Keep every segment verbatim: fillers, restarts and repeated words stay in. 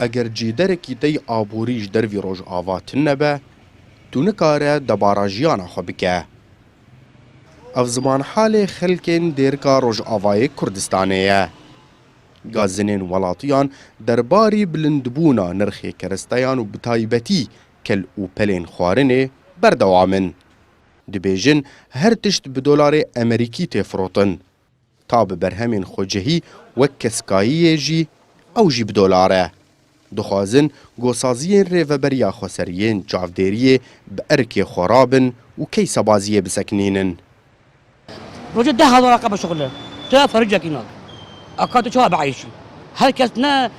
Eger cîderekî te yî aborî ji dervî Rojava tune be, tu nikare debara jiyana xwe bike. Ev zimanhalê xelkên dêrka Rojavayê Kurdistanê ye. Gazinên welatiyan derbarî bilindbûna nirxê keresteyan û bi taybetî kel û pelên xwarinê berdewam in. Dibêjin, her tişt bi dolarê Emerîkî tê firotin. Ta bi berhemên xwecihî wek keskayiyê jî, ew jî bi dolar e. Dixwazin ku saziyên Rêveberiya Xweser yên çavdêriyê bi erkê xwe rabin û key sebaziyê bisekinînin. Roja deh hezar qe bişuxile. Tu fericekî nak. Aka tu çawa bieyşî? Her kes ne,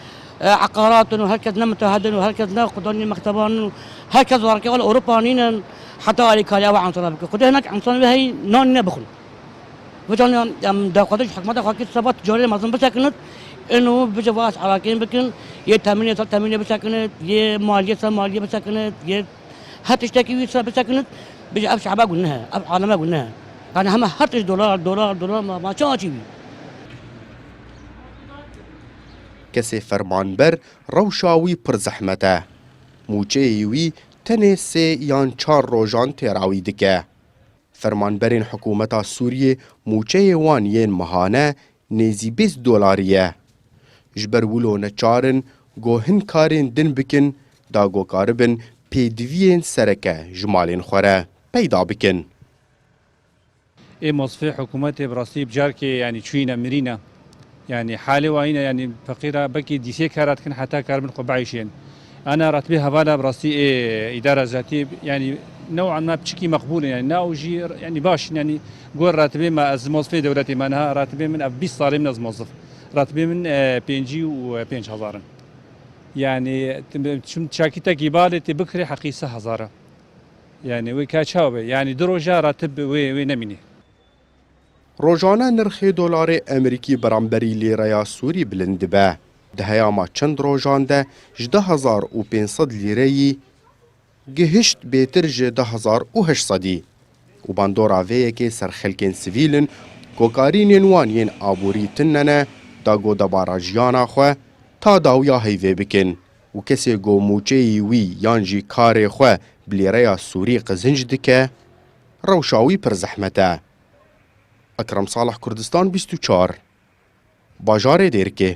e, eqarat in û her kes ne müteahhid in û her kes ne qudanê mekteban in û her kes warqê wala Ewropa nînin. Heta alîkariya we insana bike. Xwedê hinek insan ve hey nan nebixwin. Vêcan em daxwaziş hikûmeta xwe kir seba ticarê mezin bisekinit. Ino bije va ez erakên bikin. Yê temînê ser temînê bisekinit. Yê maliyê ser maliyê bisekinit. Yê her tiştekî wî ser bisekinit. Bije ev şehba gune he. Ev aleme gune he. Yani heme her tişt dolar, dolar, dolar ma, ma çawa çî wî? Kesê fermanber rewşa wî pir zehmet e. Mûçeyê wî tenê sê yan çar rojan têra wî dike. Fermanberên hikûmeta Sûriyê mûçeyê wan yên mehane nêzî bîst dolarî ye. Ji ber wilo neçar in ku hin karên din bikin, da ku karibin pêdiviyên sereke ji malên xwe re peyda bikin. Ê mozifê hikûmetê bi rastî bi carkê, yanî çûyîne, mirîne. Yanî halê wa hîne, yanî feqîra bekî dîsê kara dikin heta karibin xwe bieyşên. Ana ratibê hevala bi rastî ê îdara zatî, yanî new'an ma piçikî meqbûl in, yanî na û jî, yanî baş in, yanî gor ratibê me, ez mozifê dewletê me, niha ratibê min ev bîst salê min ez mozif. Ratibê min, e, pêncî û pênc hezar in. Yanî tim-, çim çakîtekî balê tê bikirê heqî sê hezar e. Yanî wê ka çawa be? Yanî du roja ratib wê, wê nemîne. Rojane nirxê dolarê Emerîkî beramberî lîreya Sûrî bilind dibe. Di heyama çend rojan de ji du hezar û pênc sed lîreyî gihişt bêtir ji du hezar û heşt sedî. Û bandora vê yekê ser xelkên sivîl in, ku karînên wan yên aborî tune ne, da ku debara jiyana xwe ta dawiya heyvê bikin. Û kesê ku mûçeyî wî yan jî karê xwe bi lîreya Sûrî qizinc dike, rewşa wî pir zehmet e. Ekrem Salih, Kurdistan bîst û çar, bajarê Dêrikê.